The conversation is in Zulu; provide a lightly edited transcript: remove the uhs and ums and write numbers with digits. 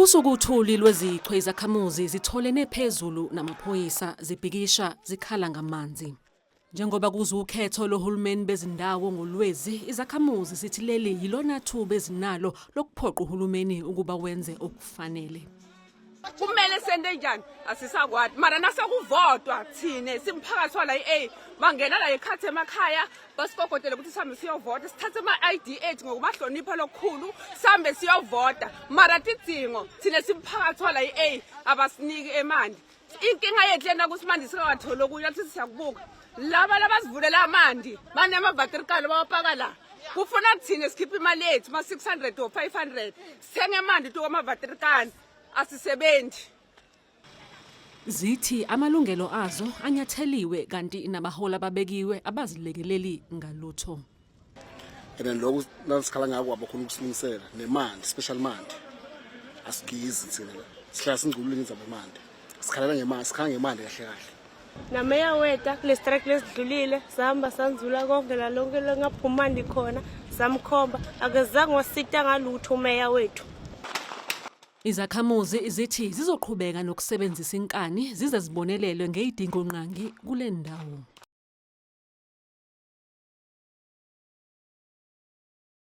Kusuka uthuli lwezichwe izakhamuzi zitholene phezulu namaphoyisa zibhikisha zikhala ngamanzi. Njengoba kuza ukhetho lohulumeni bezindawo ngoLwezi, izakhamuzi zithi leli yilona thuba ezinalo lokuphoqa uhulumeni ukuba wenze okufanele. Kumele sente njani? Asisakwati mara nasekuvotwa thine simphakathi wala i-A bangena la ekhathi emakhaya basikokotele ukuthi sihambe siyovota, sithathe ama-ID ethu ngokubahlonipha lokukhulu sihambe siyovota, mara tidzingo thine simphakathi wala i-A abasiniki emandi. Inkinga yethu lena ukuthi manje singakatholi okunye athi siyakubuka laba labazivulela amandi banamavatrikalo bawapaka la kufuna kuthina sikhiphe imali yethu ma-600 or 500 sithenge amandi tukwamavatrikani asisebenzi. Zithi amalungelo azo anyatheliwe kanti nabaholi ababekiwe abazilekeleli ngalutho. And then lokhu nasikhala ngako abakhona ukusilungisela nemandi, special mandi asigizi thina la sihlala singculile ngendaba yemandi, sikhalela ngemali, sikhala ngemali kahle kahle. Nameya weta kule strike lesidlulile sahamba sanzula konke la lonke lengaphumandi khona samkhomba akezange wasita ngalutho umeya wethu. Izakhamuzi zithi zizoqhubeka nokusebenzisa inkani zize zibonelelwe ngey'dingongqangi kule ndawo.